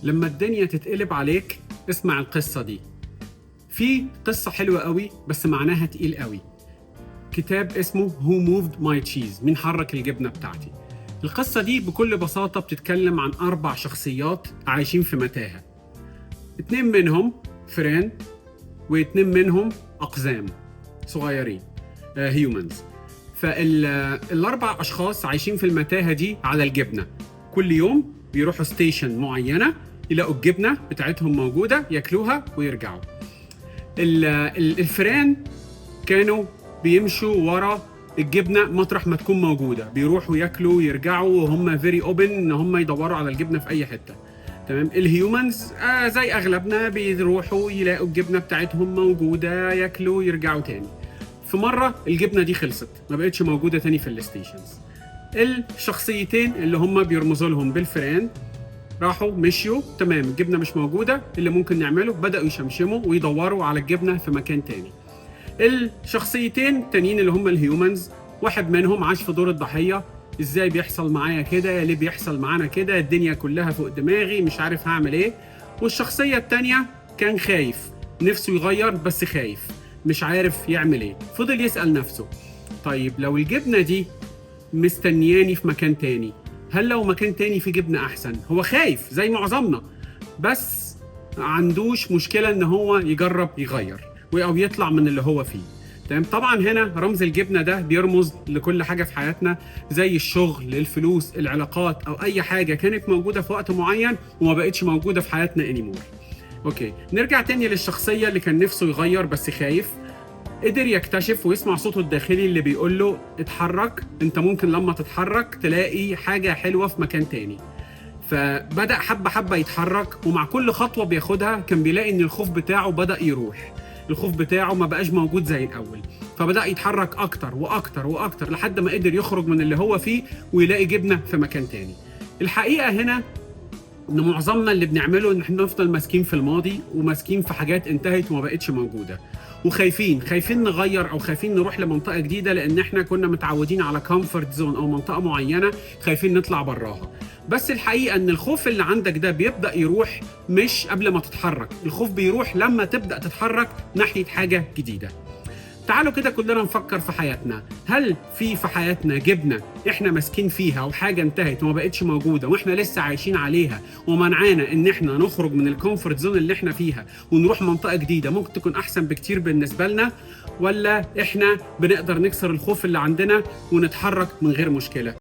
لما الدنيا تتقلب عليك اسمع القصة دي. في قصة حلوة قوي بس معناها تقيل قوي. كتاب اسمه Who Moved My Cheese، مين حرك الجبنة بتاعتي. القصة دي بكل بساطة بتتكلم عن 4 شخصيات عايشين في متاهة، 2 منهم فران و2 منهم أقزام صغيرين humans. فالأربع أشخاص عايشين في المتاهة دي على الجبنة. كل يوم بيروحوا station معينة يلاقوا الجبنة بتاعتهم موجودة، ياكلوها ويرجعوا. الفئران كانوا بيمشوا ورا الجبنة مطرح ما تكون موجودة، بيروحوا ياكلوا ويرجعوا وهم very open ان هم يدوروا على الجبنة في اي حتة. تمام. ال humans زي اغلبنا بيروحوا يلاقوا الجبنة بتاعتهم موجودة، ياكلوا ويرجعوا تاني. في مرة الجبنة دي خلصت، ما بقتش موجودة تاني في ال stations. الشخصيتين اللي هم بيرمزوا لهم بالفئران راحوا مشيوا، تمام الجبنة مش موجودة، اللي ممكن نعمله بدأوا يشمشموا ويدوروا على الجبنة في مكان تاني. الشخصيتين التانيين اللي هم ال humans، واحد منهم عاش في دور الضحية، ازاي بيحصل معايا كده، ليه بيحصل معانا كده، الدنيا كلها فوق دماغي، مش عارف هعمل ايه. والشخصية التانية كان خايف، نفسه يغير بس خايف، مش عارف يعمل ايه. فضل يسأل نفسه، طيب لو الجبنة دي مستنياني في مكان تاني، هل لو مكان تاني في جبنة أحسن؟ هو خايف زي معظمنا، بس عندوش مشكلة إن هو يجرب يغير أو يطلع من اللي هو فيه. تمام. طبعا هنا رمز الجبنة ده بيرمز لكل حاجة في حياتنا، زي الشغل، الفلوس، العلاقات، أو أي حاجة كانت موجودة في وقت معين وما بقتش موجودة في حياتنا anymore. okay، نرجع تاني للشخصية اللي كان نفسه يغير بس خايف. قدر يكتشف ويسمع صوته الداخلي اللي بيقول له اتحرك، انت ممكن لما تتحرك تلاقي حاجة حلوة في مكان تاني. فبدأ حبة حبة يتحرك، ومع كل خطوة بياخدها كان بيلاقي ان الخوف بتاعه بدأ يروح، الخوف بتاعه ما بقاش موجود زي الأول. فبدأ يتحرك أكتر وأكتر وأكتر لحد ما قدر يخرج من اللي هو فيه ويلاقي جبنة في مكان تاني. الحقيقة هنا ان معظمنا اللي بنعمله ان احنا نفضل ماسكين في الماضي وماسكين في حاجات انتهت وما بقتش موجودة، وخايفين، خايفين نغير او خايفين نروح لمنطقة جديدة لان احنا كنا متعودين على comfort zone او منطقة معينة، خايفين نطلع براها. بس الحقيقة ان الخوف اللي عندك ده بيبدأ يروح مش قبل ما تتحرك، الخوف بيروح لما تبدأ تتحرك ناحية حاجة جديدة. تعالوا كده كلنا نفكر في حياتنا، هل في حياتنا جبنة احنا ماسكين فيها وحاجة انتهت وما بقتش موجودة واحنا لسه عايشين عليها ومنعانا ان احنا نخرج من ال comfort zone اللي احنا فيها ونروح منطقة جديدة ممكن تكون احسن بكتير بالنسبة لنا، ولا احنا بنقدر نكسر الخوف اللي عندنا ونتحرك من غير مشكلة؟